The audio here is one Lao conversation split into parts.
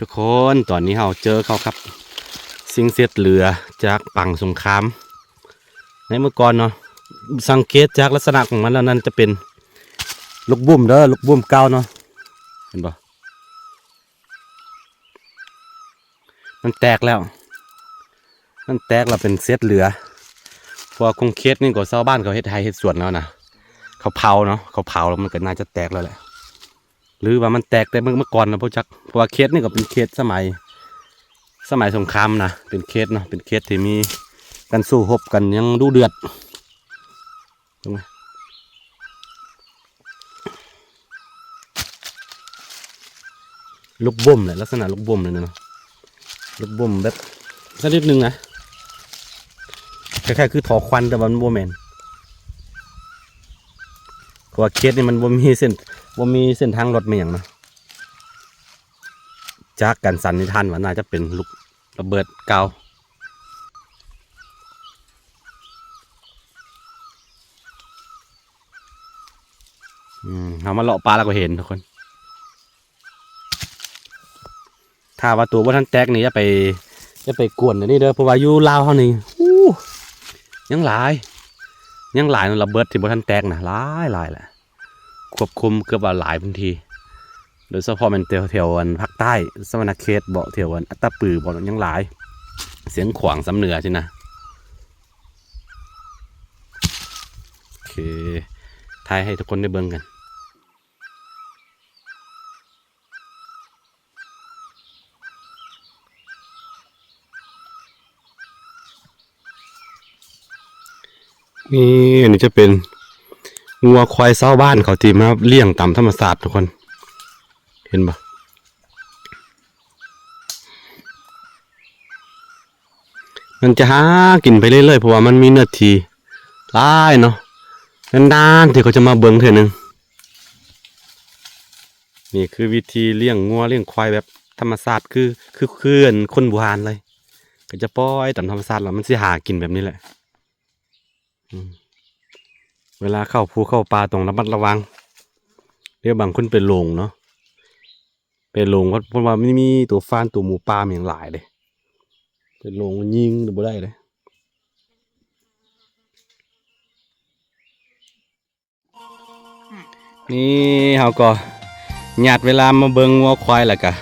ທຸກຄົນ ຕອນນີ້ເຮົາເຈີເຂົ້າກັບສິ່ງເສດເຫຼືອຈາກປາງສົງຄາມໃນເມື່ອກ່ອນເນາະ. ສັງເກດຈາກລັກສະນະຂອງມັນແລ້ວ ນັ້ນຈະເປັນລູກບຸ້ມເດີ ລູກບຸ້ມເກົ່າເນາະ ເຫັນບໍ່? ມັນແຕກແລ້ວ ມັນແຕກແລ້ວເປັນເສດເຫຼືອ. ເພາະວ່າຂົງເຂດນີ້ກໍຊາວບ້ານເຂົາເຮັດໄຮ່ເຮັດສວນແລ້ວນະ ເຂົາເຜົາເນາະ ເຂົາເຜົາແລ້ວມັນກໍໜ້າຈະແຕກແລ້ວແຫຼະ ຫຼືວ່າມັນແຕກແຕ່ເມື່ອ ເມື່ອກ່ອນນະ ບໍ່ຈັກ. ເພາະວ່າເຂດນີ້ກໍເປັນເຂດສະໄໝ ສະໄໝສົງຄາມນະ ເປັນເຂດເນາະ ເປັນເຂດທີ່ມີການສູ້ຮົບກັນຢ່າງດຸເດືອດ. ເບິ່ງໄໝ? ລູກບົ້ມແຫຼະ ລັກສະນະລູກບົ້ມເລີຍນະເນາະ ລູກບົ້ມແບບຊະນິດໜຶ່ງນະ ຄ້າຍໆຄືທໍ່ຄວັນ ແຕ່ວ່າມັນບໍ່ແມ່ນ ເພາະວ່າເຂດນີ້ມັນບໍ່ມີເສັ້ນ ບໍ່ມີເສັ້ນທາງລົດ ມີຫຍັງນະ. ຈາກການສັນນິຖານວ່າໜ້າຈະເປັນລູກລະເບີດເກົ່າ. ອືມ ເຮົາມາເລາະປ່າແລ້ວກໍເຫັນທຸກຄົນ. ຖ້າວ່າຕົວບໍ່ທັນແຕກນີ້ ຢ່າໄປ ຢ່າໄປກວນອັນນີ້ເດີ ເພາະວ່າຢູ່ລາວເຮົານີ້ ອູ້ ຍັງຫຼາຍ ຍັງຫຼາຍເນາະ ລະເບີດທີ່ບໍ່ທັນແຕກນະ ຫຼາຍໆແຫຼະ. ຄວບຄຸມເກືອບວ່າຫຼາຍພື້ນທີ່ ໂດຍສະເພາະແມ່ນແຖວ ແຖວອັນພາກໃຕ້ ສະຫວັນນະເຂດບໍ ແຖວອັນອັດຕະປືບໍ ຍັງຫຼາຍ ຊຽງຂວາງ ຊຳເໜືອຊີ້ນະ. ໂອເຄ ຖ່າຍໃຫ້ທຸກຄົນໄດ້ເບິ່ງກັນ. ນີ້ ອັນນີ້ຈະເປັນງົວຄວາຍຊາວບ້ານເຂົາທີ່ມາລ້ຽງຕາມທຳມະຊາດທຸກຄົນ ເຫັນບໍ່? ມັນຈະຫາກິນໄປເລື້ອຍໆ ເພາະວ່າມັນມີເນື້ອທີ່ຫຼາຍເນາະ ນານໆທີ່ເຂົາຈະມາເບິ່ງເທື່ອໜຶ່ງ. ນີ້ຄືວິທີລ້ຽງງົວລ້ຽງຄວາຍແບບທຳມະຊາດ ຄື ຄື ຄືຄົນບູຮານເລີຍ ກໍຈະປ່ອຍຕາມທຳມະຊາດ ແລ້ວມັນຊິຫາກິນແບບນີ້ແຫຼະ. ອືມ ເວລາເຂົ້າພູເຂົ້າປ່າຕ້ອງລະມັດລະວັງເດີ ບາງຄົນໄປຫຼົງເນາະ ໄປຫຼົງ ເພາະວ່າມັນມີໂຕຟານ ໂຕໝູປ່າ ມີຫຍັງຫຼາຍເດ້ ໄປຫຼົງຍິງບໍ່ໄດ້ເດ້. ນີ້ເຮົາກໍຍາດເວລາມາເບິ່ງງົວຄວາຍ ແລ້ວກະ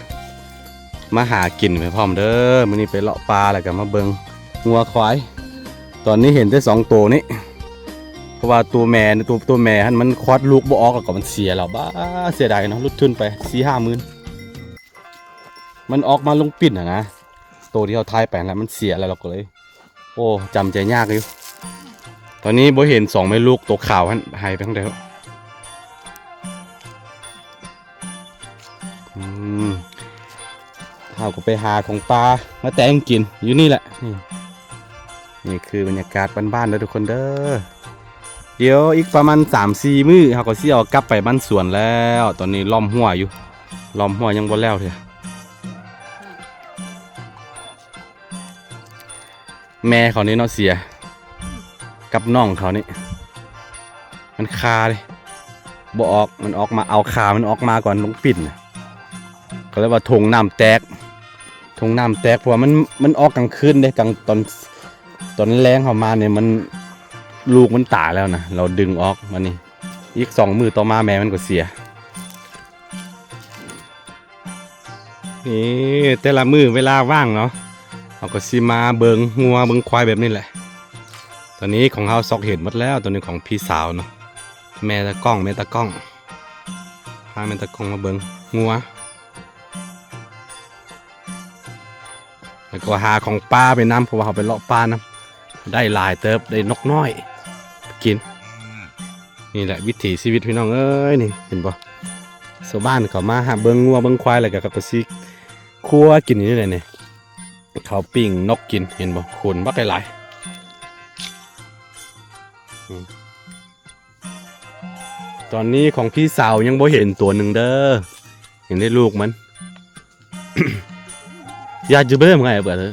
ມາຫາກິນໄປພ້ອມເດີ. ມື້ນີ້ໄປເລາະປ່າ ແລ້ວກະມາເບິ່ງງົວຄວາຍ. ຕອນນີ້ເຫັນແຕ່ສອງໂຕນີ້ ເພາະວ່າໂຕແມ່ ໂຕ ໂຕແມ່ຫັ້ນມັນຄອດລູກບໍ່ອອກ ແລ້ວກໍມັນເສຍແລ້ວ. ບ້າ ເສຍດາຍເນາະ ຫຼຸດທຶນໄປສີ່ຫ້າໝື່ນ. ມັນອອກມາລົງປິ່ນຫັ້ນນະ ໂຕທີ່ເຮົາຖ່າຍໄປຫັ້ນແຫຼະ ມັນເສຍແລ້ວ ເຮົາກໍເລີຍ ໂອ້ ຈຳໃຈຍາກຢູ່. ຕອນນີ້ບໍ່ເຫັນສອງແມ່ລູກໂຕຂາວຫັ້ນ ຫາຍໄປທາງໃດແລ້ວ. ອືມ ເຮົາກໍໄປຫາຂອງປ່າມາແຕ່ງກິນຢູ່ນີ້ແຫຼະ. ນີ້ ນີ້ຄືບັນຍາກາດບ້ານໆເດີທຸກຄົນເດີ. ດຽວອີກປະມານສາມສີ່ມື້ ເຮົາກໍຊິເອົາກັບໄປບ້ານສວນແລ້ວ. ຕອນນີ້ລ້ອມຮົ້ວຢູ່ ລ້ອມຮົ້ວຍັງບໍ່ແລ້ວເທື່ອ. ແມ່ເຂົານີ້ເນາະເສຍ ກັບນ້ອງເຂົານີ້ ມັນຄາເດ້ ບໍ່ອອກ. ມັນອອກມາ ເອົາຂາມັນອອກມາກ່ອນ ລົງປິ່ນນະ. ເຂົາເອີ້ນວ່າທົ່ງນ້ຳແຕກ ທົ່ງນ້ຳແຕກ ເພາະວ່າມັນ ມັນອອກກາງຄືນເດ້ ກາງ ຕອນ ຕອນແລງເຮົາມານີ້ ມັນ ລູກມັນຕາຍແລ້ວນະ ເຮົາດຶງອອກ. ບາດນີ້ອີກສອງມື້ຕໍ່ມາ ແມ່ມັນກໍເສຍ. ນີ້ ແຕ່ລະມື້ເວລາວ່າງເນາະ ເຮົາກໍຊິມາເບິ່ງງົວເບິ່ງຄວາຍແບບນີ້ແຫຼະ. ຕອນນີ້ຂອງເຮົາຊອກເຫັນໝົດແລ້ວ. ຕອນນີ້ຂອງພີ່ສາວເນາະ ແມ່ຕາກ້ອງ ແມ່ຕາກ້ອງ ພາແມ່ຕາກ້ອງມາເບິ່ງງົວ ແລ້ວກໍຫາຂອງປ່າໄປນຳ ເພາະວ່າເຮົາໄປເລາະປ່ານຳ ໄດ້ຫຼາຍເຕີບ ໄດ້ນົກນ້ອຍກິນ. ນີ້ແຫຼະວິຖີຊີວິດພີ່ນ້ອງເອີຍ ນີ້ເຫັນບໍ່? ຊາວບ້ານເຂົາມາຫາເບິ່ງງົວເບິ່ງຄວາຍ ແລ້ວກໍເຂົາກໍຊິຄົວກິນຢູ່ນີ້ແຫຼະນີ້ ເຂົາປີ້ງນົກກິນ ເຫັນບໍ່? ຂົນບັກຫຼາຍໆ. ອືມ ຕອນນີ້ຂອງພີ່ສາວຍັງບໍ່ເຫັນຕົວໜຶ່ງເດີ ເຫັນແຕ່ລູກມັນ. ຢາກຈະເບິ່ງໄງເປີດເລີຍ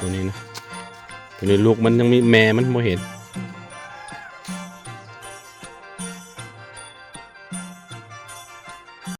ຕົວນີ້ນະ ຕົວນີ້ລູກມັນຍັງມີ ແມ່ມັນບໍ່ເຫັນ.